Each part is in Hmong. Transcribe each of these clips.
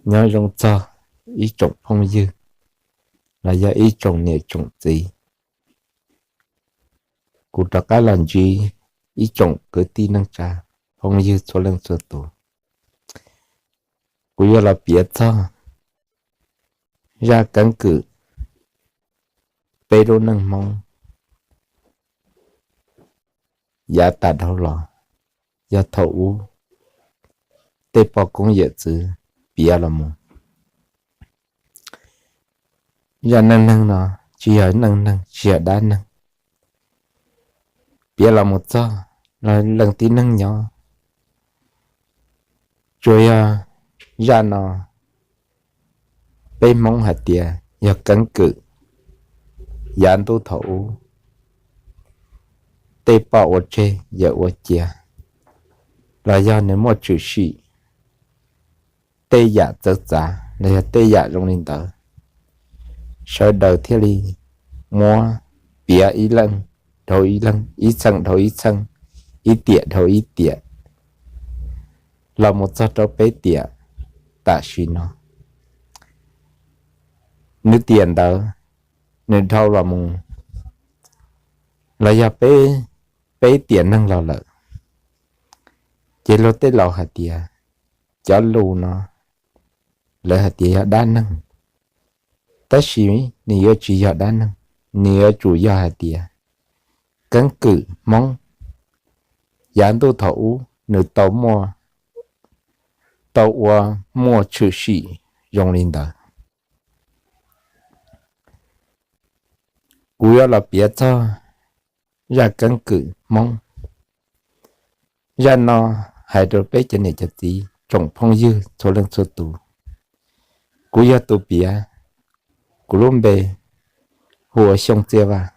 Nyob zoo txog ib tsoom phooj ywg los yog ib tsoom niam tsoom txiv, kuv rov qab los ntsib ib tsoom kwv tij neej tsa, phooj ywg txhua leej txhua tus. Kuv yuav los piav txog zaj keeb kwm peb lub neej Hmoob yav tas dhau los, yog thaum ub tej poj koob yawm txwv piav los mus. Zaj neej neeg no tsis yog neej neeg, tsis yog dab neeg. Piav los mus txog los leej tib neeg nyob, tsuas yog zaj no peb Hmoob hais tias yog keeb kwm yav ntuj thaum ub, tej poj ua tseg yawm ua cia, los yog nws muaj tshwm sim tej yam txawv txav los yog tej yam zoo li ntawd, sawv daws thiaj li muab piav ib leej dhau ib leej, ib txheej dhau ib txheej, ib tiam dhau ib tiam, los mus txog rau peb tiam tam sim no. Nws tiam ntawd nws dhau los mus los yog peb, peb tiam neeg los lawm. Ces luag tej laus hais tias cov lus no lawv hais tias yog dab neeg, tab sis nws yuav tsis yog dab neeg, nws yuav tsum yog hais tias keeb kwm Hmoob yav ntuj thaum ub nws tau muaj, tau ua muaj tshwm sim zoo li ntawd. Kuv yuav los piav txog zaj keeb kwm Hmoob. Zaj no hais rau peb cov niam cov txiv tsoom phooj ywg txhua leej txhua tus. Kuv yog tus piav, kuv lub npe hu ua Xyooj Txiaj Vaj.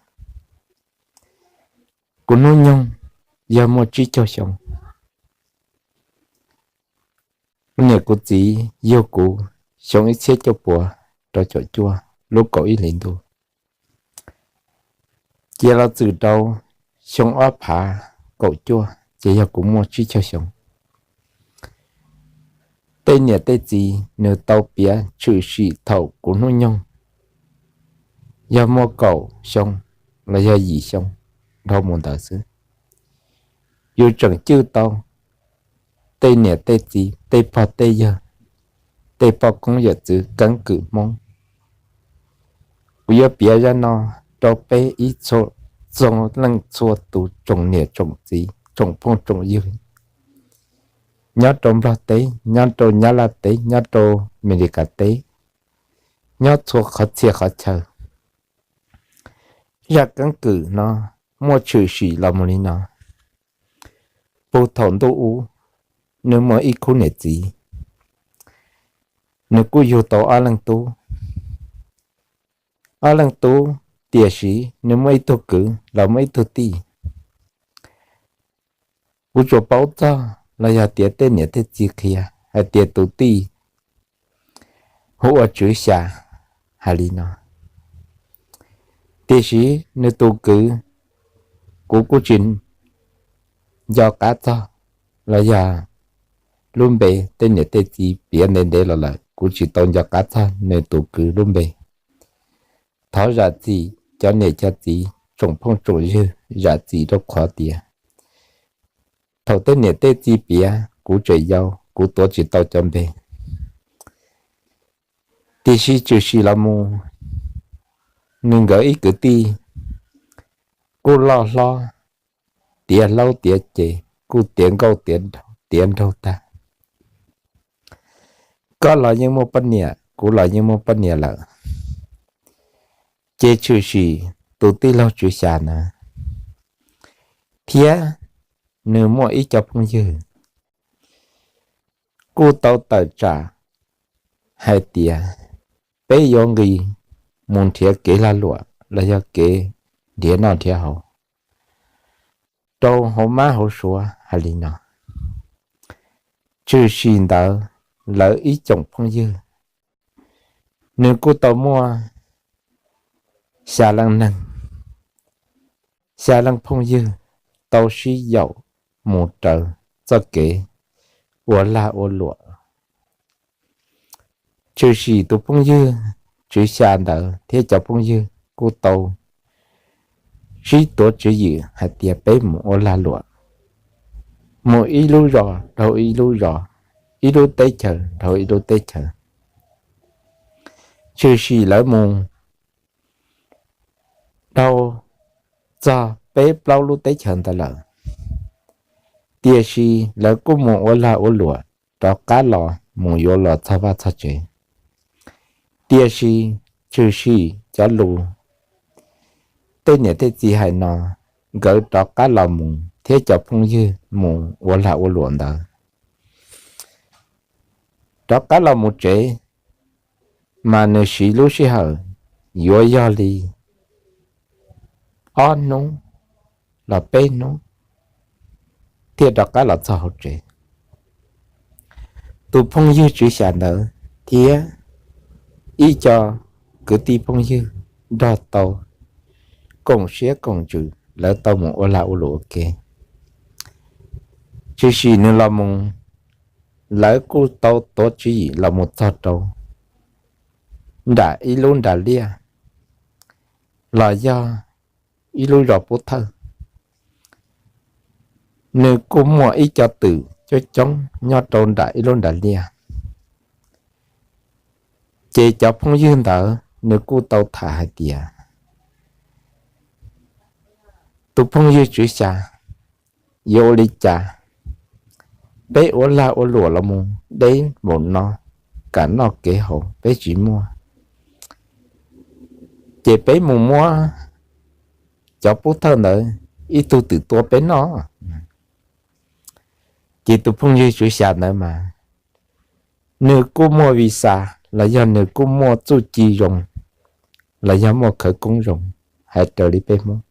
Kuv hnub nyoog yog muaj tsib caug xyoo. Kuv niam kuv txiv yug kuv xyoo ib txhiab cuaj puas rau caum cuaj lub kaum ib hlis ntuj, cia los txwm rau xyoo ob phav kaum cuaj ces yog kuv muaj tsib caug xyoo. Tej niam tej txiv nws tau piav tshwm sim thaum kuv hnub nyoog yog muaj kaum xyoo los yog yim xyoo dhau mus ntawd xwb. Yus tseem cwj tau tej niam tej txiv, tej pog tej yawg, tej poj koob yawm txwv keeb kwm Hmoob. Kuv yuav piav zaj no rau peb ib txhia, txhua leej txhua tus tsoom niam tsoom txiv tsoom phooj tsoom ywg nyob rau Nplog teb, nyob rau Nyab Laj teb, nyob rau Amelikas teb, nyob txhua qhov txhia qhov chaw. Zaj keeb kwm no muaj tshwm sim los mus li no. Puag thaum ntuj ub, nws muaj ib khub niam txiv, nws kuj yug tau ob leej tub. Ob leej tub, tiam sis nws muaj ib tug kwv los muaj ib tug tij. Kuv tsuas paub txog los yog tias tej niam tej txiv qhia hais tias tus tij hu ua Tswv Xya hais li no. Tiam sis nws tus kwv, kuv kuj tsis nco qab txog los yog lub npe, tej niam tej txiv piav ntev ntev los lawm, kuv tsis tau nco qab txog nws tus kwv lub npe. Thov zam txim cov niam cov txiv tsoom phooj tsoom ywg, zam txim rau qhov tias thaum tej niam tej txiv piav kuv tseem yau, kuv tuav tsis tau cov npe. Tiam sis tshwm sim los mus, nws nkawd ib kwv tij kuj loj hlob, tiav hlob tiav ces kuj tiav nkauj tiav nraug tag. Koj los yeej muaj poj niam, kuv los yeej muaj poj niam lawm, ces tshwm sim tus tij laug Tswv Xya na, thiab nws muaj ib co phooj ywg kuj tau tawm tsam hais tias peb yuav nqis mus nrhiav kev lag luam los yog kev nrhiav noj nrhiav haus rau hauv mab hauv suav hais li no. Tshwm sim ntawd lawv ib tsoom phooj ywg, nws kuj tau muaj xya leej neeg, xya leej phooj ywg tau sib yaum mus raws txoj kev ua lag ua luam. Tshwm sim tus phooj ywg Tswv Xya ntawd thiab cov phooj ywg kuj tau sib tuav tswv yim hais tias peb mus ua lag luam, mus ib lub zos dhau ib lub zos, ib lub teb chaws dhau ib lub teb chaws. Tshwm sim lawv mus dhau txog peb plaub lub teb chaws ntawd lawm, tiam sis lawv kuj mus ua lag ua luam rov qab los mus yuav los txog vaj txog tsev. Tiam sis tshwm sim cov lus tej niam tej txiv hais no, nkawd rov qab los mus thiab cov phooj ywg mus ua lag ua luam ntawd rov qab los mus tsev, mas nws siv lub sij hawm yuav yog li ob hnub los peb hnub thiaj rov qab los txog hauv tsev. Tus phooj ywg Tswv Xya ntawd thiab ib co kwv tij phooj ywg nrog tau koom siab koom ntsws, lawv tau mus ua lag ua luam ua ke. Tshwm sim nws los mus, lawv kuj tau tuav tswv yim los mus txog rau nram ib lub nram liaj los yog ib lub zos pub thawj. Nws kuj muaj ib co twm coob coob nyob rau nram ib lub nram liaj. Ces cov phooj ywg ntawd nws kuj tau tham hais tias, tus phooj ywg Tswv Xya, yuav ua li cas? Peb ua lag ua luam los mus deb npaum no, kev noj kev haus peb tsis muaj, ces peb mus muab cov pub thawj ntawd ib tug twm tua peb noj. Ces tus phooj ywg Tswv Xya ntawd mas nws kuj muaj vis xas los yog nws kuj muaj txuj ci zoo los yog muaj khawv koob zoo hais raws li peb Hmoob.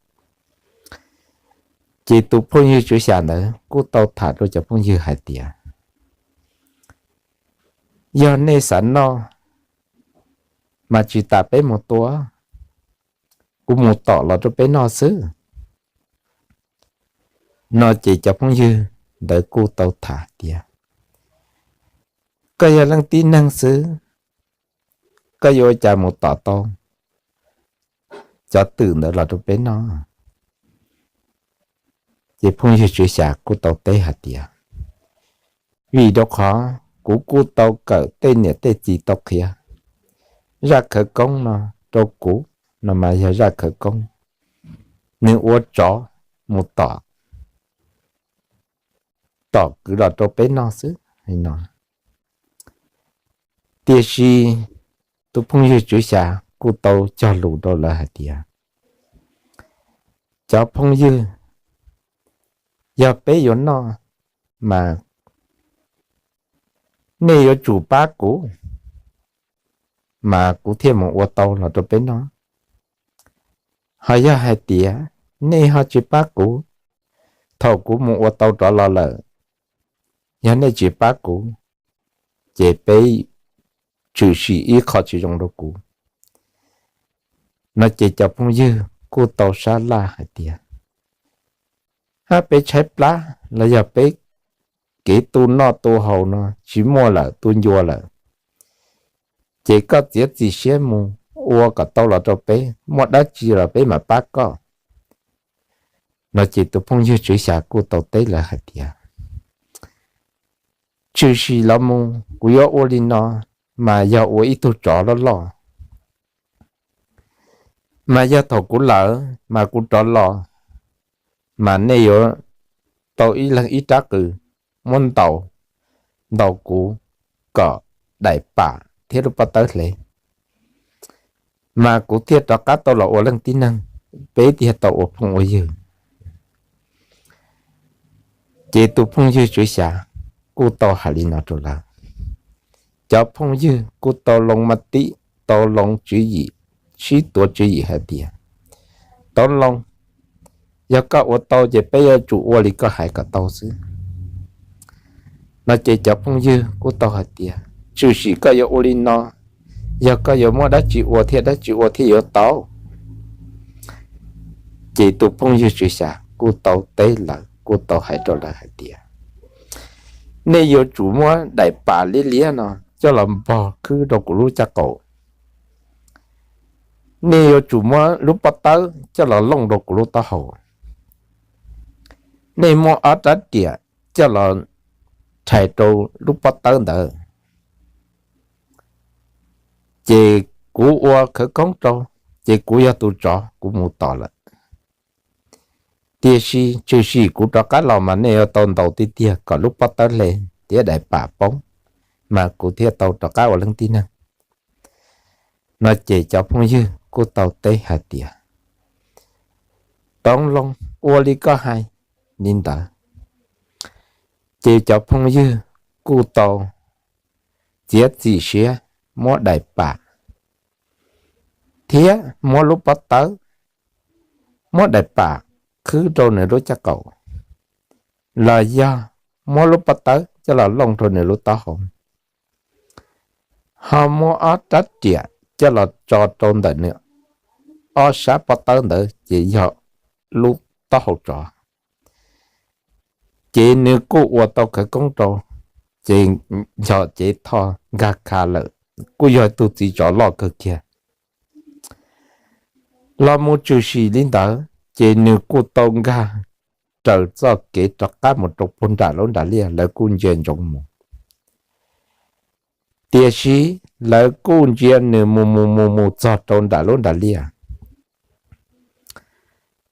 Ces tus phooj ywg Tswv Xya ntawd kuj tau tham rau cov phooj ywg hais tias, yog nej xav noj mas tsis tas peb mus tua, kuv mus tom los rau peb noj xwb. No ces cov phooj ywg ntawd kuj tau tham tias, koj yog leej tib neeg xwb, koj yuav ua cas mus tom tau cov twm ntawd los rau peb noj? Ces phooj ywg Tswv Xya kuj tau teb hais tias, vim rau qhov kuv kuj tau kawm tej niam tej txiv tau qhia, zaj khawv koob no rau kuv no mas yog zaj khawv koob, nws ua tsov mus tom, tom kwv los rau peb noj xwb no. Tiam sis tus phooj ywg Tswv Xya kuj tau cog lus rau lawv hais tias, cov phooj ywg, yog peb yuav noj mas nej yuav tsum pab kuv, mas kuv thiaj mus ua tau los rau peb noj. Ho yog hais tias nej ho tsis pab kuv, thaum kuv mus ua tau rov los lawm, yog nej tsis pab kuv, ces peb tshwm sim ib qho tsis zoo rau kuv. No ces cov phooj ywg kuj tau sab laj hais tias, hab peb tshaib plab los yog peb kev tu noj tu haus no tsis muaj lawm, tu ncua lawm, ces koj txiav txim siab mus ua kom tau los rau peb, muaj dab tsi los peb mam pab koj. No ces tus phooj ywg Tswv Xya kuj tau teb lawv hais tias, tshwm sim los mus kuv yuav ua li no, mas yog ua ib tug tsov loj loj, mas yog thaum kuv lawm mas kuv rov los, mas nej yuav tau ib leeg ib rab qws muab ntaus, ntaus kuv kom daim pam thiab lub pob tawb hle, mas kuv thiaj rov qab tau los ua leej tib neeg, peb thiaj tau ua phooj ua ywg. Ces tus phooj ywg Tswv Xya kuj tau hais li no rau lawv. Cov phooj ywg kuj tau loo mas tib, tau loo tswv yim, sib tuav tswv yim hais tias, tau loo, yog koj ua tau ces peb yuav tsum ua li koj hais kom tau xwb. No ces cov phooj ywg kuj tau hais tias, tshwm sim koj yuav ua li no, yog koj yuav muab dab tsi ua thiab dab tsi ua thiaj yuav tau? Ces tus phooj ywg Tswv Xya kuj tau teb lawv, kuj tau hais rau lawv hais tias, nej yuav tsum muab daim pam liab liab no coj los npog khwb rau kuv lub caj qaum. Nej yuav tsum muab lub pob tawb coj los looj rau kuv lub taub hau. Nej muab ob rab riam coj los rhais rau lub pob tawb ntawd. Ces kuv ua khawv koob rau, ces kuv yog tus tsov kuv mus tom lawm. Tiam sis tshwm sim kuv rov qab los mas nej yuav tau ntaus tiag tiag kom lub pob tawb hle thiab daim pam poob, mas kuv thiaj tau rov qab ua leej tib neeg. No ces cov phooj ywg kuj tau teb hais tias, Toov loo, ua li koj hais li ntawd. Ces cov phooj ywg kuj tau txiav txim siab muab daim pam thiab muab lub pob tawb, muab daim pam khwb rau nws lub caj qaum, los yog muab lub pob tawb coj los looj rau nws lub taub hau, ho muab ob rab riam coj los tso rau ntawm nws ob sab pob tawb ntawd ces yog lub taub hau tsov. Ces nws kuj ua tau khawv koob rau, ces nchos cev tho nkag kha lawm, kuj yog tus txiv tsov loj kawg kiag. Los mus tshwm sim li ntawd ces nws kuj tau nkag raws txoj kev rov qab mus rau puag nram lub nram liaj, lawv kuj ntsia ntsoov mus. Tiam sis lawv kuj ntsia nws mus mus mus mus txog rau nram lub nram liaj,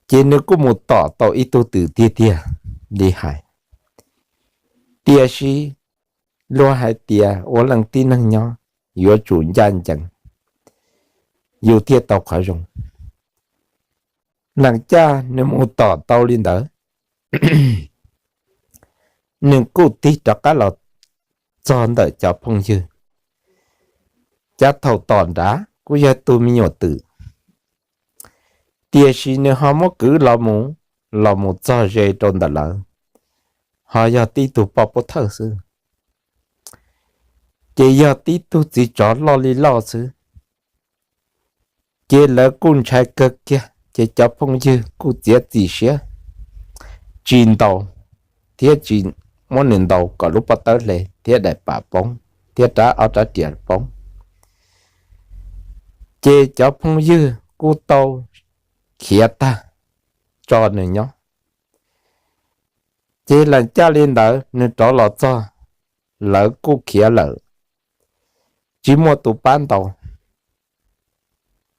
ces nws kuj mus tom tau ib tug twm tiag tiag li hais. Tiam sis luag hais tias ua leej tib neeg nyob yuav tsum ncaj ncees, yus thiaj tau qhov zoo. Leem caj nws mus tom tau li ntawd, nws kuj tig rov qab los txog ntawm cov phooj ywg. Cas thaum tom nrad kuj yog tug me nyuam twm, tiam sis nws ho muab kwv los mus, los mus txog ze rau ntawm lawv, ho yog tib tug poj pub thawj xwb, ces yog tib tug txiv tsov loj li loj xwb. Ces lawv kuj ntshai kawg kiag, ces cov phooj ywg kuj txiav txim siab tsis ntaus thiab tsis muab nws ntaus kom lub pob tawb hle thiab daim pam poob thiab rab ob rab riam poob. Ces cov phooj ywg kuj tau khiav tag tso nws nyob. Ces leem caj li ntawd nws rov los txog, lawv kuj khiav lawm, tsis muaj tus pab ntaus.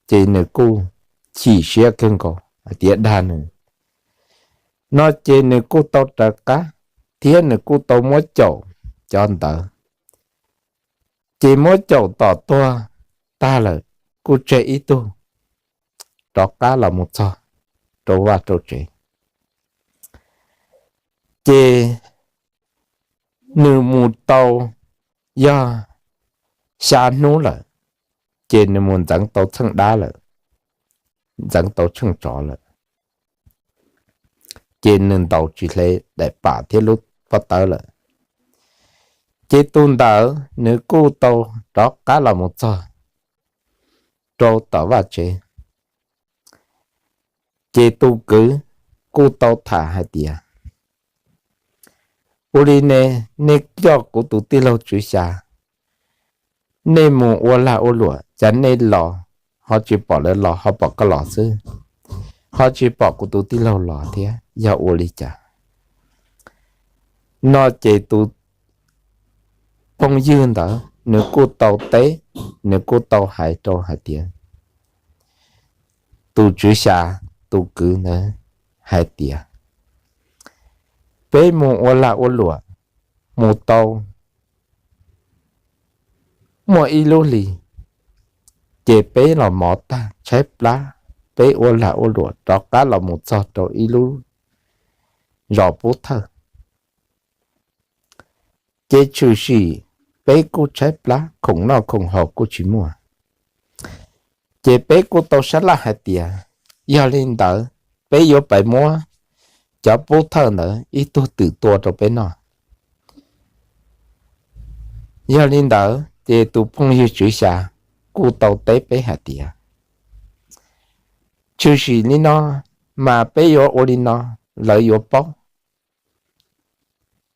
Ces nws kuj chim siab kawg nkaus hais tias dag nws. No ces nws kuj tau raws qab thiab nws kuj tau muab caum cov ntawd. Ces muab caum tom tuag tag lawm, kuj tseg ib tug rov qab los mus txog rau vaj rau tsev. Ces nws mus tau yog xya hnub lawm, ces nws mus ntxeev tau txheej dab lawm, ntxeev tau txheej tsov lawm, ces nws ntaus tsis hle daim pam thiab lub pob tawb lawm. Ces tus ntawd nws kuj tau rov qab los mus txog rau tom vaj tsev. Ces tus kwv kuj tau tham hais tias, Ua li ne, nej coj kuv tus tij laug Tswv Xya, nej mus ua lag ua luam, cas nej los ho tsis pom lawv los ho pom koj los xwb, ho tsis pom kuv tus tij laug los thiab, yog ua li cas? No ces tus phooj ywg ntawd nws kuj tau teb, nws kuj tau hais rau hais tias, tus Tswv Xya, tus kwv ntawd hais tias, Peb mus ua lag ua luam, mus tau muaj ib lub hli, ces peb los mov tag tshaib plab, peb ua lag ua luam rov qab los mus txog rau ib lub zos pub thawj. Ces tshwm sim peb kuj tshaib plab, khoom noj khoom haus kuj tsis muaj. Ces peb kuj tau sab laj hais tias, yog li ntawd peb yuav pais muab cov pub thawj ntawd ib tug twm tua rau peb noj. Yog li ntawd ces tus phooj ywg Tswv Xya kuj tau teb peb hais tias, tshwm sim li no mas peb yuav ua li no, lawv yuav paub.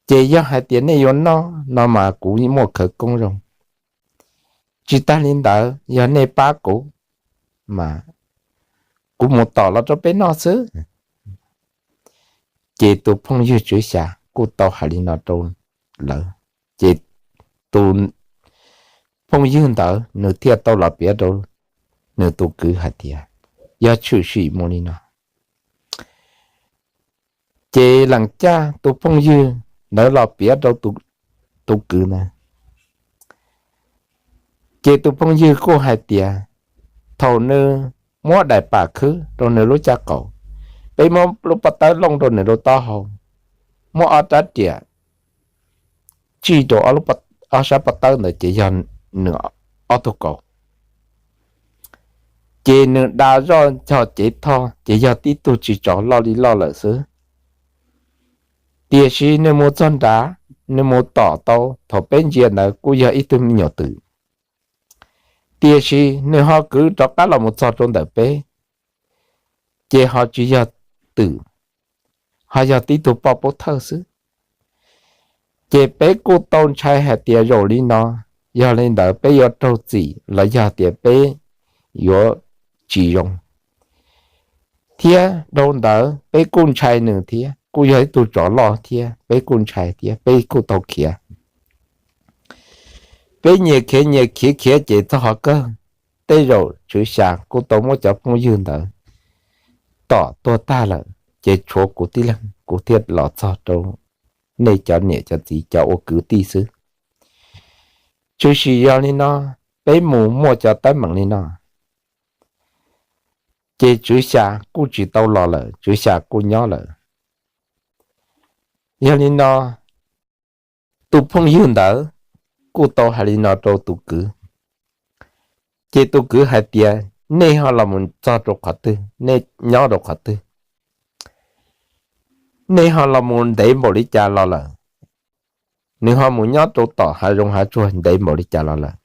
Ces yog hais tias nej yuav noj no mas kuv muaj khawv koob zoo. Tsis tas li ntawd, yog nej pab kuv mas kuv mus tom los rau peb noj xwb. Ces tus phooj ywg Tswv Xya kuj tau hais li no rau lawv, ces tus phooj ywg ntawd nws thiaj tau los piav rau nws tus kwv hais tias yog tshwm sim mus li no. Ces lees caj tus phooj ywg ntawd los piav rau tus kwv ntawd, ces tus phooj ywg kuj hais tias thaum nws muab daim pam khwb rau nws lub caj qaum, peb muab lub pob tawb looj rau nws lub taub hau, muab ob rab riam tsij rau ob sab pob tawb ntawd ces yog nws ob tug kaus. Ces nws da zoj ncho cev thoj ces yog tib tug tsis tsov loj li loj lawm xwb. Tiam sis nws mus txog nrad, nws mus tom tau thaum peb ntsia ntawd kuj yog ib tug me nyuam twm. Tiam sis nws ho kwv rov qab los mus txog rau ntawm peb, ces ho tsis yog twm, ho yog tib tug poj pub thawj xwb. Ces peb kuj tau ntshai hais tias zaum li no, yog li ntawd peb yuav raug txim los yog tias peb yuav tsis zoo. Thiab dhau ntawd peb kuj ntshai nws thiab, kuj yog ib tug tsov loj thiab, peb kuj ntshai thiab peb kuj tau khiav. Peb nyias khiav nyias khiav khiav ces txog qhov kawg, tej zaum Tswv Xya kuj tau muab cov phooj ywg ntawd tom tuag tag lawm, ces tshuav kuv tib leeg kuv thiaj los txog rau nej cov niam cov txiv cov ua kwv tij xwb. Tshwm sim yog li no, peb mus muaj cov teeb meem li no, ces Tswv Xya kuj tsis tau los lawm, Tswv Xya kuj nyob lawm. Yog li no, tus phooj ywg ntawd kuj tau hais li no rau tus kwv, ces tus kwv hais tias nej ho los mus txog rau qhov twg, nej nyob rau qhov twg, nej ho los mus ntev npaum li cas los lawm, nws ho mus nyob rau tom hav zoov hav tsuag ntev npaum li cas los lawm.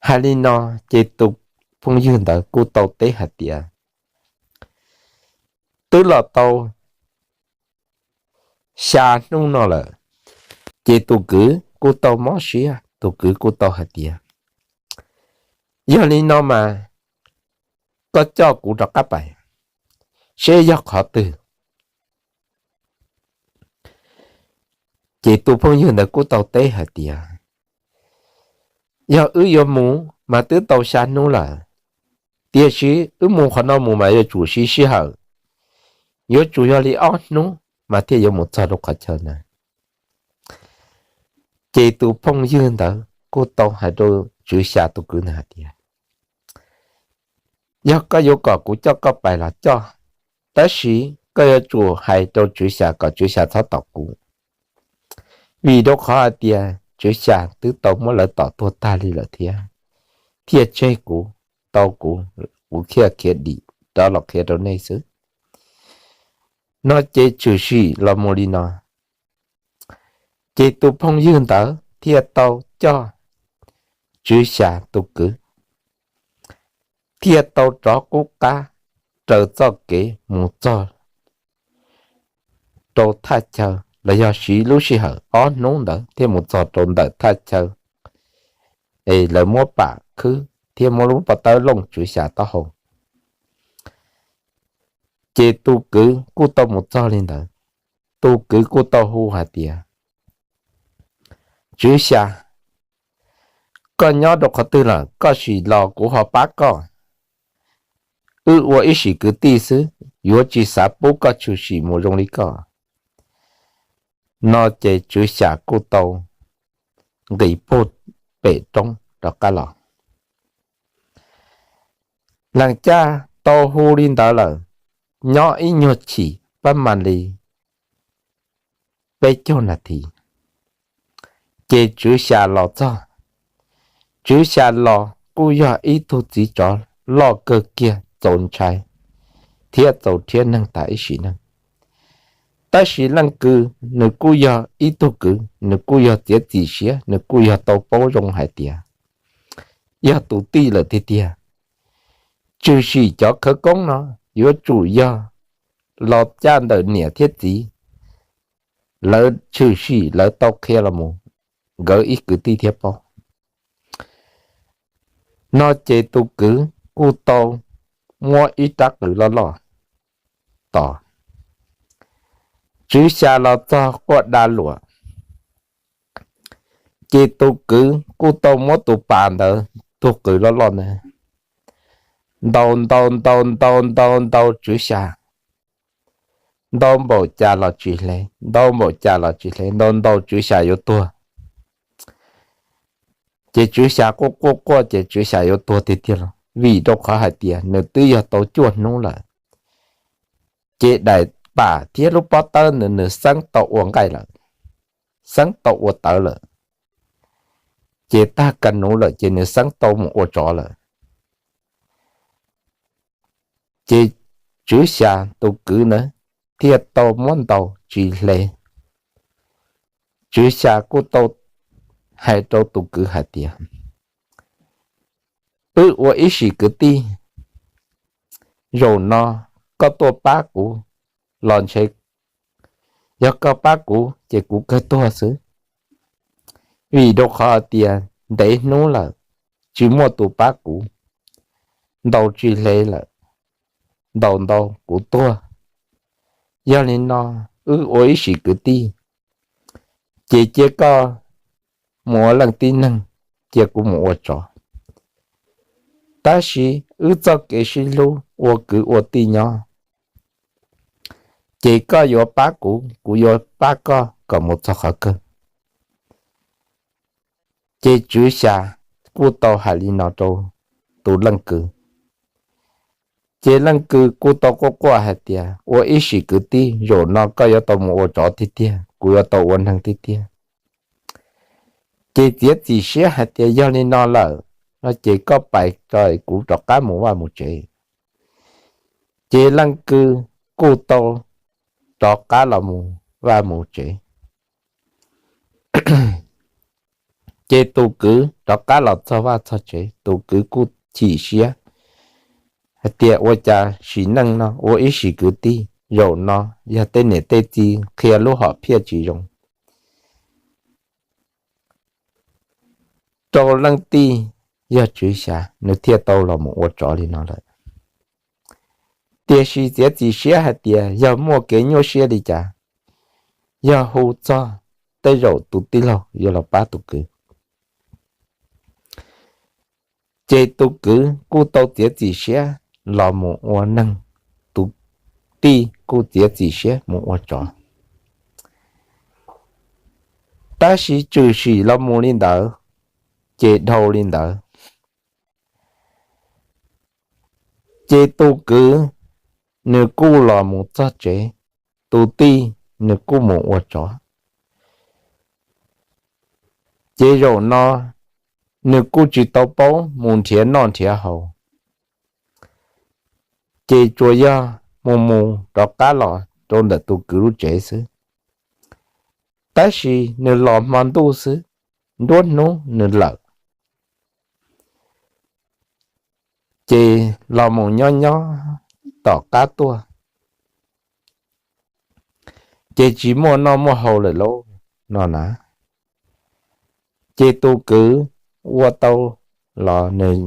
Hais li no, ces tus phooj ywg ntawd kuj tau teb hais tias twb los tau xya hnub no lawm. Ces tus kwv kuj tau mob siab, tus kwv kuj tau hais tias yog li no mas koj coj kuv rov qab pais seb yog qhov twg. Ces tus phooj ywg ntawd kuj tau teb hais tias yog wb yuav mus mas twb tau xya hnub lawm, tiam sis wb mus qhov no mus mas yuav tsum siv sij hawm, yuav tsum yog li ob hnub mas thiaj yuav mus txog rau qhov chaw ntawd. Ces tus phooj ywg ntawd kuj tau hais rau Tswv Xya tus kwv ntawd hais tias yog koj yuav kom kuv coj koj pais los coj, tab sis koj yuav tsum hais rau Tswv Xya kom Tswv Xya txhob tom kuv, vim rau qhov hais tias Tswv Xya twb tau muab lawv tom tuag tag li lawm thiab, thiaj tseg kuv, tau kuv, kuv thiaj khiav dim rov los qhia rau nej xwb. No ces tshwm sim los mus li no, ces tus phooj ywg ntawd thiaj tau coj Tswv Xya tus kwv thiaj tau rov qub qab raws txoj kev mus txog rau thaj chaw los yog siv lub sij hawm ob hnub ntawd thiaj mus txog rau ntawm thaj chaw es lawv muab pam khwb thiab muab lub pob tawb looj Tswv Xya taub hau. Ces tus kwv kuj tau mus txog li ntawd, tus kwv kuj tau hu hais tias Tswv Xya, koj nyob rau qhov twg lawm koj sim los kuv ho pab koj. Wb ua ib sim kwv tij xwb, yuav tsis xav pub koj tshwm sim mus zoo li koj. No ces Tswv Xya kuj tau nqis puag pem roob rov qab los. Lees caj tau hu li ntawd lawm, nyob ib nyuag chim pab mam li peb caug nas this, ces Tswv Xya los txog. Tswv Xya los kuj yog ib tug txiv tsov loj kawg kiag txaus ntshai thiab txaus rhiab neeg tas ib sim neej. Tab sis leej kwv nws kuj yog ib tug kwv, nws kuj yog txiav txim siab, nws kuj yog tau paub zoo hais tias yog tus tij lawm tiag tiag. Tshwm sim cov khawv koob no yuav tsum yog los caj ntawm niam thiab txiv, lawv tshwm sim lawv tau qhia los mus, nkawd ib kwv tij thiaj paub. No ces tus kwv kuj tau muab ib rab qws loj loj tos. Tswv Xya los txog quaj da luam, ces tus kwv kuj tau muab tus pas ntawd, tus qws loj loj ntawd ntaus ntaus ntaus ntaus ntaus ntaus Tswv Xya, ntaus npaum cas los tsis hle, ntaus npaum cas los tsis hle, ntaus ntaus Tswv Xya yuav tuag. Ces Tswv Xya quaj quaj quaj ces Tswv Xya yuav tuag tiag tiag los vim rau qhov hais tias nws twb yog tau cuaj hnub lawm, ces daim pam thiab lub pob tawb ntawd nws xeeb tau ua nqaij lawm, xeeb tau ua tawv lawm, ces tag ka nuv lawm ces nws xeeb tau mus ua tsov lawm. Ces Tswv Xya tus kwv na thiaj tau muab ntaus tsis hle. Tswv Xya kuj tau hais rau tus kwv hais tias, wb ua ib sim kwv tij, zaum no koj tuaj pab kuv los ntshe, yog koj pab kuv ces kuv kawg tuag xwb, vim rau qhov hais tias ntev hnub lawm tsis muaj tus pab kuv, ntaus tsis hle lawm, ntaus ntaus kuv tuag. Yog li no wb ua ib sim kwv tij, ces cia koj mus ua leej tib neeg, cia kuv mus ua tsov. Tab sis wb txoj kev sib hlub ua kwv ua tij nyob, ces koj yuav pab kuv, kuv yuav pab koj kom mus txog qhov kawg. Ces Tswv Xya kuj tau hais li no rau tus leej kwv. Ces leej kwv kuj tau quaj quaj hais tias, ua ib sim kwv tij, zaum no koj yuav tau mus ua tsov tiag tiag, kuv yuav tau ua neeg tiag tiag. Ces txiav txim siab hais tias yog li no lawm no ces koj pais tso kuv rov qab mus vaj mus tsev. Ces leej kwv kuj tau rov qab los mus vaj mus tsev. Ces tus kwv rov qab los txog vaj txog tsev, tus kwv kuj chim siab hais tias ua cas sim neej no ua ib sim kwv tij, zaum no yog tej niam tej txiv qhia lub hom phiaj tsis zoo rau leej tij yog Tswv Xya, nws thiaj tau los mus ua tsov li no lawm. Tiam sis txiav txim siab hais tias yog muaj kev nyuaj siab li cas, yog hu txog tej zaum tus tij laug yuav los pab tus kwv. Ces tus kwv kuj tau txiav txim siab los mus ua neeg, tus tij kuj txiav txim siab mus ua tsov. Tab sis tshwm sim los mus li ntawd, ces dhau li ntawd, ces tus kwv nws kuj los mus txog tsev, tus tij nws kuj mus ua tsov. Ces zaum no nws kuj tsis tau paub mus nrhiav noj nrhiav haus, ces tsuas yog mus mus rov qab los rau ntawm tus kwv lub tsev xwb. Tab sis nws los hmo ntuj xwb, nruab hnub nws lawm. Ces los mus nyob nyob tom qab tuaj, ces tsis muaj noj muaj haus lawm lauj no na. Ces tus kwv ua tau los nws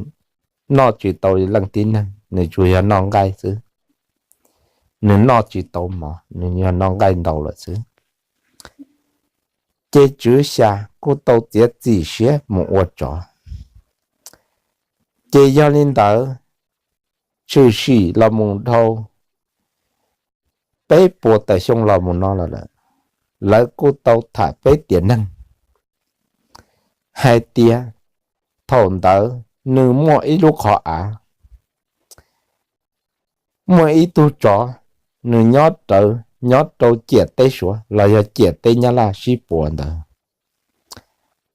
noj tsis tau leej tib neeg, nws tsuas yog noj nqaij xwb. Nws noj tsis tau mov, nws yog noj nqaij ntau lawm xwb. Ces Tswv Xya kuj tau txiav txim siab mus ua tsov. Ces yog li ntawd, tshwm sim los mus dhau peb puas tawm xyoo los mus no los lawm, lawv kuj tau tham peb tiam neeg hais tias thaum ntawd nws muaj ib lub qhov av, muaj ib tug tsov, nws nyob rawv nyob rau ciam teb Suav los yog ciam teb Nyab Laj sib puas ntawd.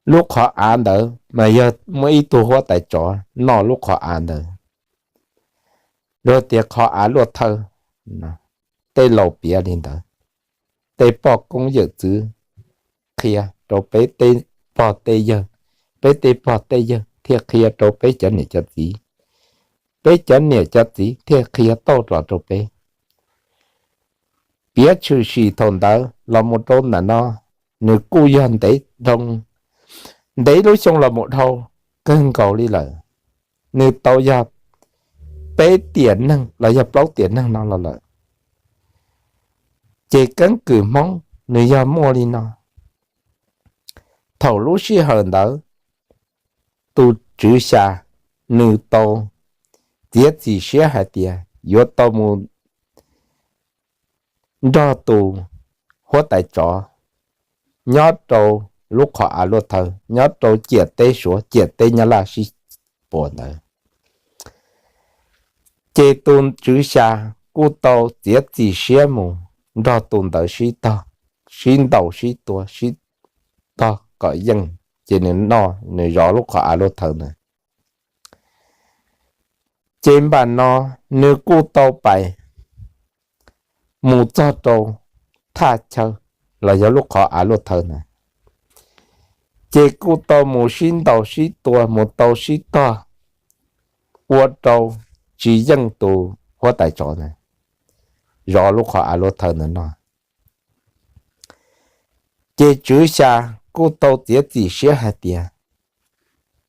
Lub qhov av ntawd mas yog muaj ib tug huab tais tsov noj lub qhov av ntawd. Luag tias qhov av luaj thawj, tej laus piav li ntawd. Tej poj koob yawm txwv qhia rau peb tej pog tej yawg, peb tej pog tej yawg thiaj qhia rau peb cov niam cov txiv, peb cov niam cov txiv thiaj qhia tauj los rau peb. Piav tshwm sim thaum ntawd los mus rau ntawm no, nws kuj yog ntev dhau, ntev lub xyoo los mus dhau kawg nkaus li lawm. nws tau yog peb tiam neeg los yog plaub tiam neeg no los lawm. Ces keeb kwm Hmoob nws yog muaj li no. Thaum lub sij hawm ntawd, tus tswv xya nws tau txiav txim siab hais tias yuav tau mus nrog tus huab tais tsov nyob rau lub qhov av luaj thawj, nyob rau ciam teb Suav ciam teb Nyab Laj sib puas ntawd. Ces tus tswv xya kuj tau txiav txim siab mus nrog tus ntawd sib tog, sib ntaus sib tua, sib tog kom yeej, ces nws noj nws zov lub qhov av luaj thawj ntawd. Ces npam no nws kuj tau pais mus txog rau thaj chaw los yog lub qhov av luaj thawj ntawd, ces kuj tau mus sib ntaus sib tua, mus tau sib tog, ua rau tsis yeej tus huab tais tsov ntawd zov lub qhov av luaj thawj ntawd no. Ces tswv xya kuj tau txiav txim siab hais tias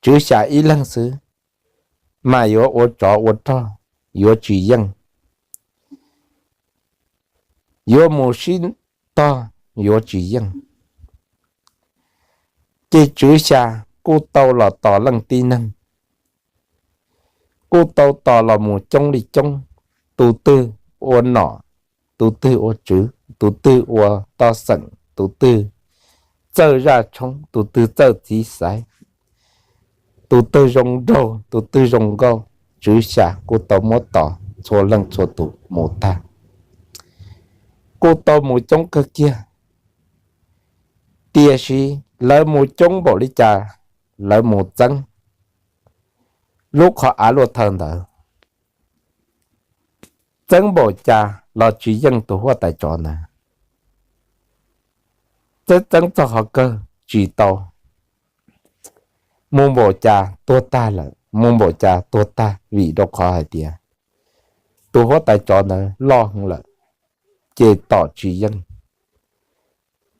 tswv xya ib leeg xwb mas yuav ua tsov ua rog yuav tsis yeej, yuav mus sib tog yuav tsis yeej. Ces tswv xya kuj tau los tos leej tib neeg, kuj tau tos los mus coob li coob, tus twg ua nom, tus twg ua tswv, tus twg ua toj xeem, tus twg txawj zaj tshoob, tus twg txawj txiv xaiv, tus twg zoo nraug, tus twg zoo nkauj, tswv xya kuj tau muab tos txhua leej txhua tus mus tag, kuj tau mus coob kawg kiag. Tiam sis lawv mus coob npaum li cas, lawv mus txeeb lub qhov av luaj thawj ntawd, txeeb npaum cas los tsis yeej tus huab tais tsov ntawd. Txeeb txeeb txog qhov kawg tsis tau, mus npaum cas tuag tag lawm, mus npaum cas tuag tag, vim rau qhov hais tias tus huab tais tsov ntawd loj heev lawm, ces tom tsis yeej,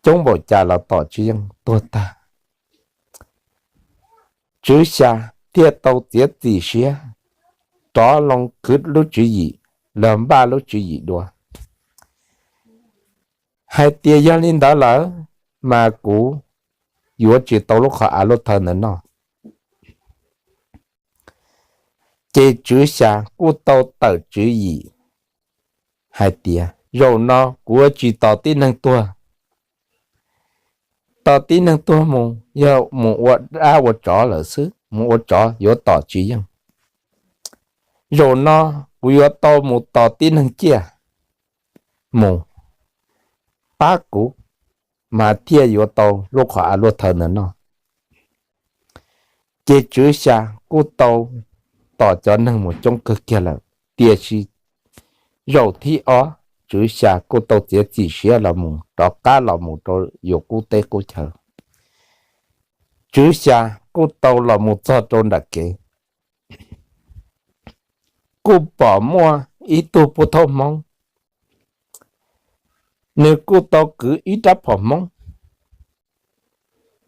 coob npaum cas los tom tsis yeej tuag tag. Tswv xya thiaj tau txiav txim siab rov loo khwv lub tswv yim, los npaj lub tswv yim dua, hais tias yog li ntawd lawm mas kuv yuav tsis tau lub qhov av luaj thawj ntawd noj. Ces tswv xya kuj tau tawm tswv yim hais tias zaum no kuv yuav tsis tos tib neeg tuag. Tos tib neeg tuag mus yog mus ua dab ua tsov lawm xwb, mus ua tsov yuav tom tsis yeej. Zaum no kuv yuav tau mus tos tib neeg ciaj mus pab kuv, mas thiaj yuav tau lub qhov av luaj thawj ntawd noj. Ces tswv xya kuj tau tos cov neeg mus coob kawg kiag lawm, tiam sis zaum thib ob tswv xya kuj tau txiav txim siab los mus rov qab los mus rau yus qub teb qub chaw. Tswv xya kuj tau los mus txog rau nram kev, kuj pom muaj ib tug pub thaub hmoob, nws kuj tau kwv ib rab phom hmoob.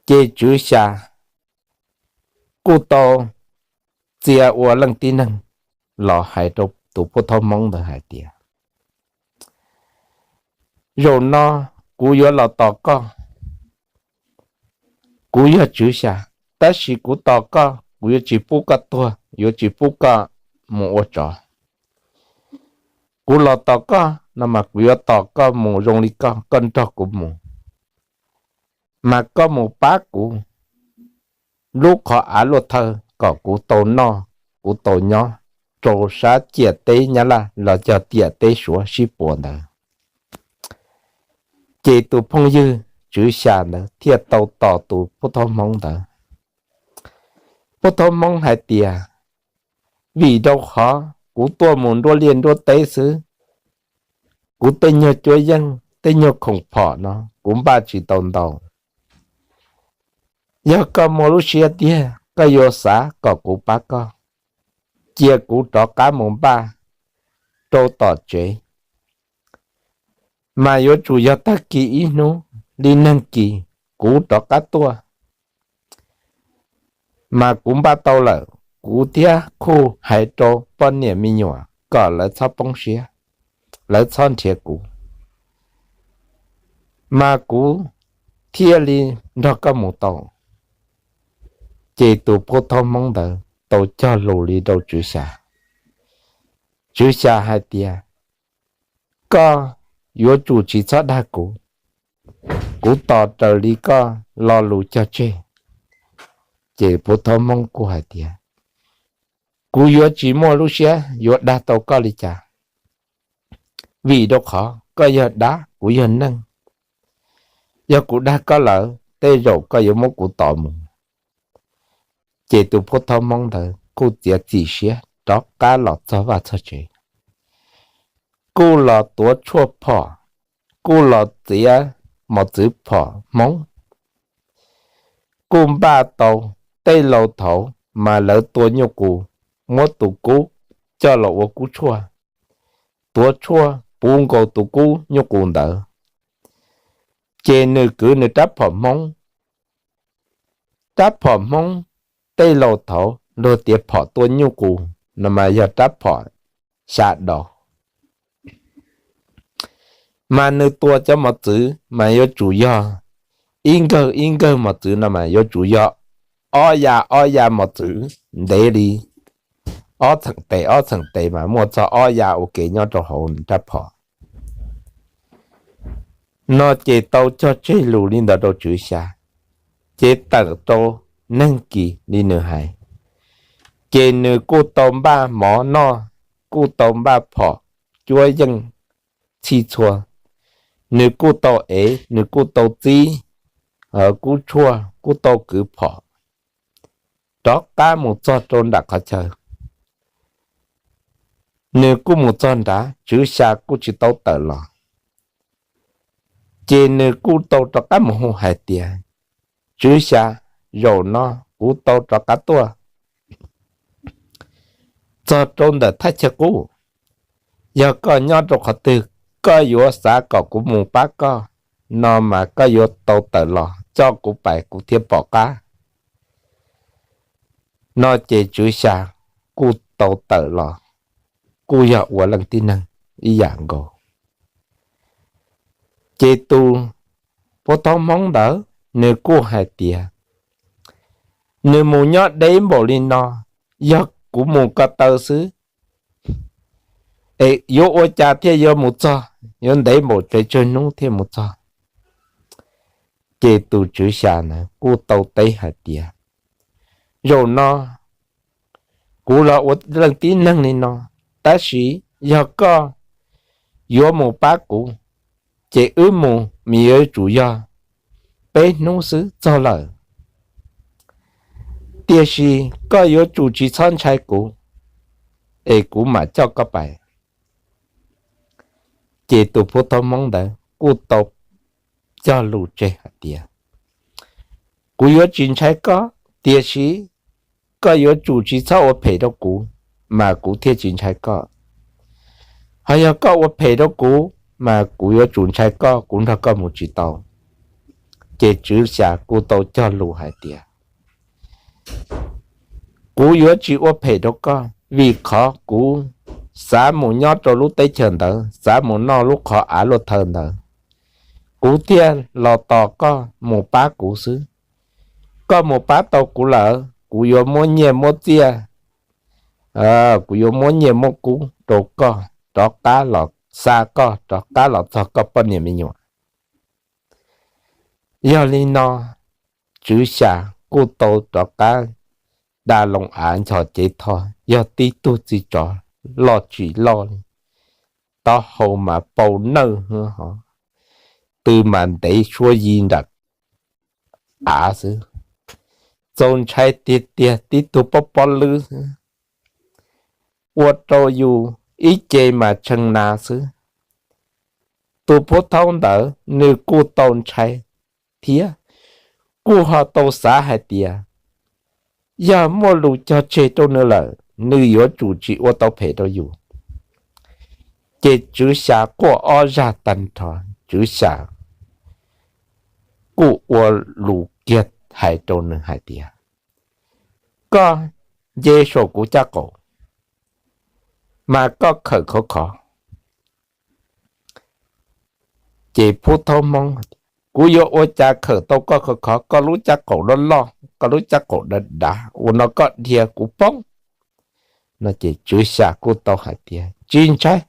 Ces tswv xya kuj tau txia ua leej tib neeg los hais rau tus pub thaub hmoob ntawd hais tias zaum no kuv yuav los tos koj. Kuv yog tswv xya, tab sis kuv tos koj kuv yuav tsis pub koj tuag, yuav tsis pub koj mus ua tsov. Kuv los tos koj no mas kuv yuav tos koj mus zoo li koj, koj nrog kuv mus, mas koj mus pab kuv lub qhov av luaj thawj kom kuv tau noj, kuv tau nyob rau sab ciam teb Nyab Laj los cog ciam teb Suav sib puas ntawd. Ces tus phooj ywg tswv xya ntawd thiaj tau tos tus pub thaub hmoob ntawd. Pub thaub hmoob hais tias vim rau qhov kuv tuaj mus nruab liaj nruab teb xwb, kuv tej nyuag cuab yeej tej nyuag khoom phom no kuv npaj tsis tau ntau. Yog koj muaj lub siab tiag koj yuav xav kom kuv pab koj, cia kuv rov qab mus npaj rau tom tsev, mas yuav tsum yog tag kis ib hnub li neeg kis kuv rov qab tuaj, mas kuv npaj tau lawm. kuv thiab kuj hais rau poj niam me nyuam kom lawv txhob poob siab, lawv txhob nrhiav kuv, mas kuv thiaj li nrog koj mus tau. Ces tus phub thaub Hmoob ntawd tau cog lus li rau Tswv Xya. Tswv Xya hais tias, koj yuav tsum tsis txhob dag kuv, kuv tos raws li koj lo lus cog tseg. Ces phub thaub Hmoob kuj hais tias, kuv yuav tsis muaj lub siab yuav dag tau koj li cas, vim rau qhov koj yog dab, kuv yog neeg. Yog kuv dag koj lawm, tej zaum koj yuav muab kuv tom mus. Ces tus phub thaub Hmoob ntawd kuj txiav txim siab rov qab los txog vaj txog tsev, kuj los tuav tshuaj phom, kuj los txiav mos txwv phom Hmoob, kuj npaj tau tej laus thaud mas lawv tua nyuj qus, muab tus kub coj los ua kub tshuaj, tuav tshuaj puv nkaus tus kub nyuj qus ntawd, ces nws kwv nws rab phom Hmoob. Rab phom Hmoob tej laus thaud luag tias phom tua nyuj qus no mas yog rab phom xya dos. Mas nws tua cov mos txwv mas yuav tsum yog ib nkawg ib nkawg mos txwv no mas yuav tsum yog ob ya ob ya mos txwv ntev li ob txheem tes ob txheem tes mas muaj txog ob ya ua ke nyob rau hauv rab phom. No ces tau cog tseg lus li ntawd rau Tswv Xya, ces tawm rau neeg kis li nws hais, ces nws kuj tau npaj mov noj, kuj tau npaj phom cuab yeej txhij txhua, nws kuj tau ev, nws kuj tau txib kub tshuaj, kuj tau kwv phom, rov qab mus txog rau nram qhov chaw. Nws kuj mus txog nrad, Tswv Xya kuj tsis tau tawm los. Ces nws kuj tau rov qab mus hu hais tias, Tswv Xya, zaum no kuv tau rov qab tuaj txog rau ntawm thaj chaw qub. Yog koj nyob rau qhov twg, koj yuav xav kom kuv mus pab koj no mas koj yuav tau tawm los coj kuv pais kuv thiaj pom qab. No ces Tswv Xya kuj tau tawm los, kuj yog ua leej tib neeg ib yam nkaus. Ces tus phub thaub Hmoob ntawd nws kuj hais tias, nws mus nyob deb npaum li no, yog kuv mus ko taw xwb es yuav ua cas thiaj yuav mus txog, yuav ntev npaum pes tsawg hnub thiaj mus txog. Ces tus Tswv Xya ntawd kuj tau teb hais tias, zaum no kuv los ua leej tib neeg li no, tab sis yog koj yuav mus pab kuv, ces wb mus mas yuav tsum yog peb hnub xwb txog lawm. Tiam sis koj yuav tsum tsis txhob ntshai kuv, es kuv mam coj koj pais. Ces tus phub thaub Hmoob ntawd kuj tau cog lus tseg hais tias, kuv yuav tsis ntshai koj, tiam sis koj yuav tsum tsis txhob ua phem rau kuv, mas kuv thiaj tsis ntshai koj. Ho yog koj ua phem rau kuv, mas kuv yuav tsum ntshai koj, kuv nrog koj mus tsis tau. Ces Tswv Xya kuj tau cog lus hais tias, kuv yuav tsis ua phem rau koj, vim qhov kuv xav mus nyob rau lub teb chaws ntawd, xav mus noj lub qhov av luaj thawj ntawd, kuv thiaj los tos koj mus pab kuv xwb. Koj mus pab tau kuv lawm, kuv yuav muab nyiaj muab txiaj, kuv yuav muab nyiaj muab kub rau koj, rov qab los xa koj rov qab los txog koj poj niam me nyuam. Yog li no, Tswv Xya kuj tau rov qab da loo av nchos cev thoj, yog tib tug txiv tsov loj tsis loj li, taub hau mas pau nawj hov, tw mas ntev suab yi nram av xwb, txaus ntshai tiag tiag, tib tug pob pob lwb xwb, ua rau yus ib ce mas tshee nas xwb. Tus phub thaub ntawd nws kuj tau ntshai thiab, kuj ho tau xav hais tias yog muaj lus cog tseg rau nws lawm, nws yuav tsum tsis ua tau phem rau yus. Ces Tswv Xya quaj ob zaj tag nrho, Tswv Xya kuj ua lus kiag hais rau nws hais tias, koj nce saum kuv caj qaum, mas koj khawm khov khov. Ces Phub Thaub Hmoob, kuv yuav ua cas khawm tau koj khov khov, koj lub caj qaum loj loj, koj lub caj qaum dav dav, ua no koj dhia kuv poob. No ces Tswv Xya kuj tau hais tias tsis ntshai,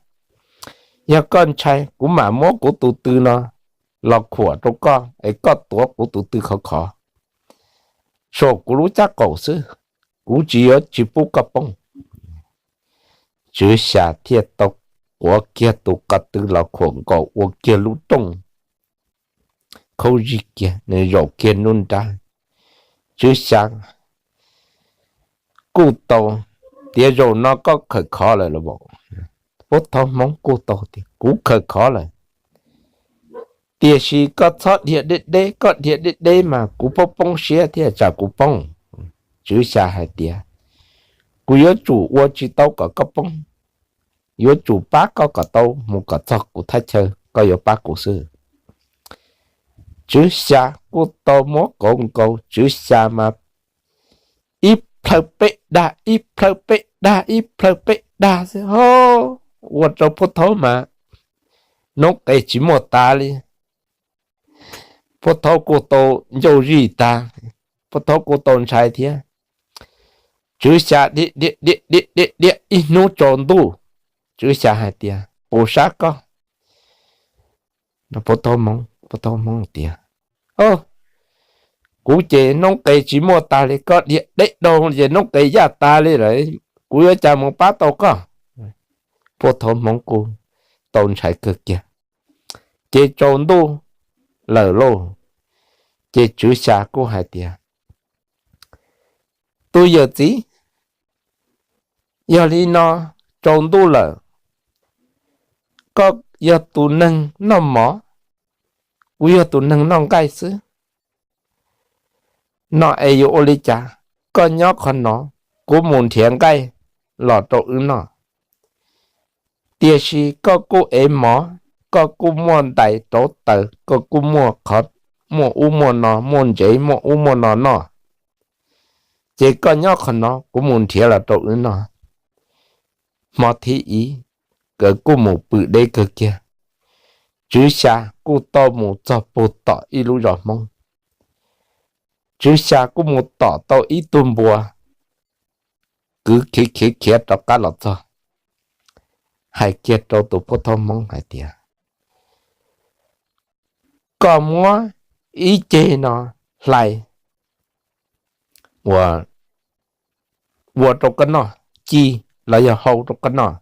yog koj ntshai kuv mam muab kuv tus tw no los khuam rau koj es koj tuav kuv tus tw khov khov saum kuv lub caj qaum xwb, kuv tsis yuav tsis pub koj poob. Tswv Xya thiaj tau quav kiag tus ko tw los khuam nkaus ua kiag lub rooj khaub zig kiag, nws zaum kiag nruab nrab. Tswv Xya kuj tau tias zaum no koj khawm khov lawm los? Phub Thaub Hmoob kuj tau tias kuv khawm khov lawm, tiam sis koj txhob dhia deb deb, koj dhia deb deb mas kuv poob poob siab thiab tsam kuv poob. Tswv Xya hais tias kuv yuav tsum ua tsis tau kom koj poob, yuav tsum pab koj kom tau mus kom txog kuv thaj chaw, koj yuav pab kuv xwb. Tswv Xya kuj tau muab kauv nkaus, Tswv Xya mas ib plhaw peb dag, ib plhaw peb dag, ib plhaw peb dag xwb, ua rau Phub Thaub mas noob qes tsis muaj tas li. Phub Thaub kuj tau ncauj zij tag, Phub Thaub kuj tau ntshai thiab. Tswv Xya dhia dhia dhia dhia ib hnub tsaus ntuj, Tswv Xya hais tias puas sab koj? Phub Thaub Hmoob tias kuv ces noob qes tsis muaj tas li, koj dhia deb dau ces noob qes yaj tas li lawm, kuv yuav cas mus pab tau koj? Phub Thaub Hmoob kuj tau ntshai kawg kiag. Ces tsaus ntuj lawm lauj, ces Tswv Xya kuj hais tias tus yawm txiv, yog li no tsaus ntuj lawm, koj yog tus neeg noj mov, kuv yog tus neeg noj nqaij xwb, no es yuav ua li cas? Koj nyob qhov no, kuv mus nrhiav nqaij los rau wb noj. Tiam sis koj kuj ev mov, koj kuj muaj ntais rauv taws, koj kuj muaj qhov, muaj ub muaj no, muaj ntsev muaj ub muaj no noj. Ces koj nyob qhov no, kuv mus nrhiav los rau wb noj. Hmo thib ib, nkawd kuj mus pw deb kawg kiag. Tswv Xya kuj tau mus txog puag tom ib lub zos Hmoob. Tswv Xya kuj mus tom tau ib tug npua, kwv khiav khiav khiav rov qab los txog, hais kiag rau tus Phub Thaub Hmoob hais tias koj muab ib ceg no hlais ua, ua rau koj noj, ci los yog hau rau koj noj,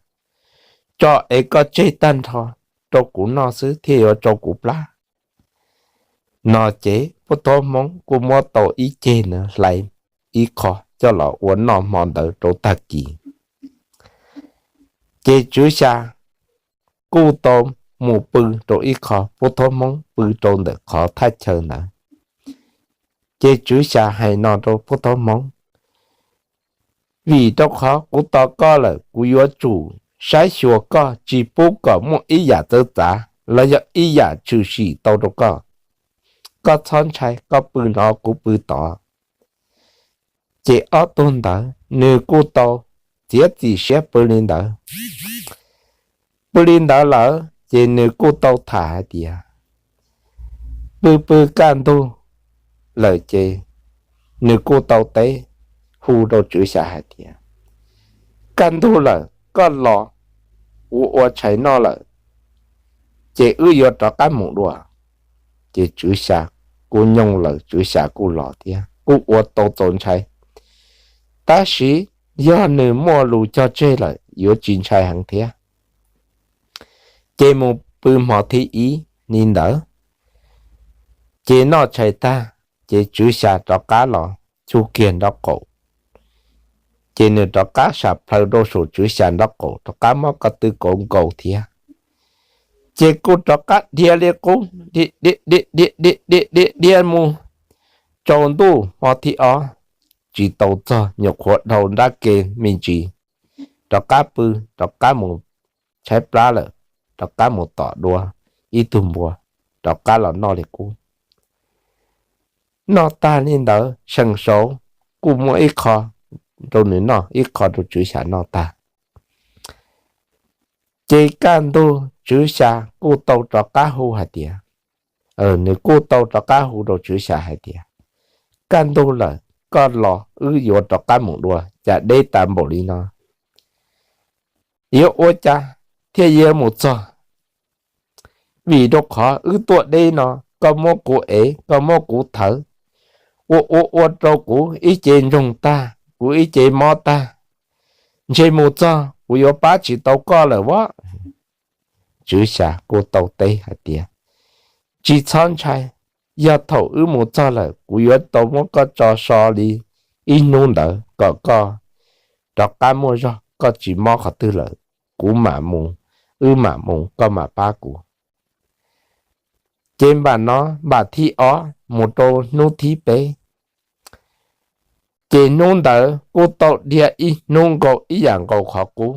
tso es koj tseg tag nrho rau kuv noj xwb thiaj yuav tso kuv plab. No ces Phub Thaub Hmoob kuj muab tau ib ceg na hlais ib qho coj los ua noj hmo ntawd rau tag kis. Ces Tswv Xya kuj tau mus pw rau ib qho, Phub Thaub Hmoob pw rau ntawm qhov thaj chaw ntawd. Ces Tswv Xya hais no rau Phub Thaub Hmoob, vim rau qhov kuv tos koj lawm, kuv yuav tsum saib xyuas koj tsis pub kom muaj ib yam txawv txav los yog ib yam tshwm sim tau rau koj. Koj txhob ntshai, koj pw no kuv pw tod. Ces ob tug ntawd nws kuj tau txiav txim siab pw li ntawd. Pw li ntawd lawm ces nws kuj tau tham hais tias, pw pw kaj ntug lawm ces nws kuj tau teb hu rau Tswv Xya hais tias, kaj ntug lawm, koj los ua ua tshais noj lawm, ces wb yuav rov qab mus dua. Ces Tswv Xya kuj nyooj lawm, Tswv Xya kuj los thiab kuj ua tau txaus ntshai. Tab sis yog nws muaj lus cog tseg lawm yuav tsis ntshai heev thiab. Ces mus pw hmo thib ib li ntawd, ces noj tshais tag, ces Tswv Xya rov qab los txug kiag nraub qaum. Ces nws rov qab sam plhaws rau saum Tswv Xya nraub qaum, rov qab muab ko tw kauv nkaus thiab. Ces kuj rov qab dhia li qub, dhia dhia dhia dhia dhia dhia dhia dhia mus tsaus ntuj hmo thib ob, tsis tau txog, nyuam qhuav dhau nrab ke me ntsis, rov qab pw, rov qab mus tshaib plab lawm, rov qab mus tom dua ib tug npua, rov qab los noj li qub. Noj tag li ntawd seem saud kuj muaj ib qho rau nws noj, ib qho rau Tswv Xya noj tag. Ces kaj ntug Tswv Xya kuj tau rov qab hu hais tias, nws kuj tau rov qab hu rau Tswv Xya hais tias, kaj ntug lawm, koj los wb yuav rov qab mus dua, cas deb tas npaum li no, yuav ua cas thiaj yuav mus txog? Vim rau qhov wb tuaj deb no, koj muab kuv ev, koj muab kuv thawv, ua ua ua rau kuv ib ce ntsoog tag, kuv ib ce mob tag, ntshe mus txog kuv yuav pab tsis tau koj lawm as. Tswv Xya kuj tau teb hais tias, tsis txhob ntshai, yog thaum wb mus txog lawm kuv yuav tau muab koj tso so li ib hnub ntawd kom koj rov qab muaj zog, koj tsis mob qhov twg lawm, kuv mam mus, wb mam mus, koj mam pab kuv. Ces npam no npam thib ob mus rau hnub thib peb, ces hnub ntawd kuj tau dhia ib hnub nkaus ib yam nkaus qhov qub.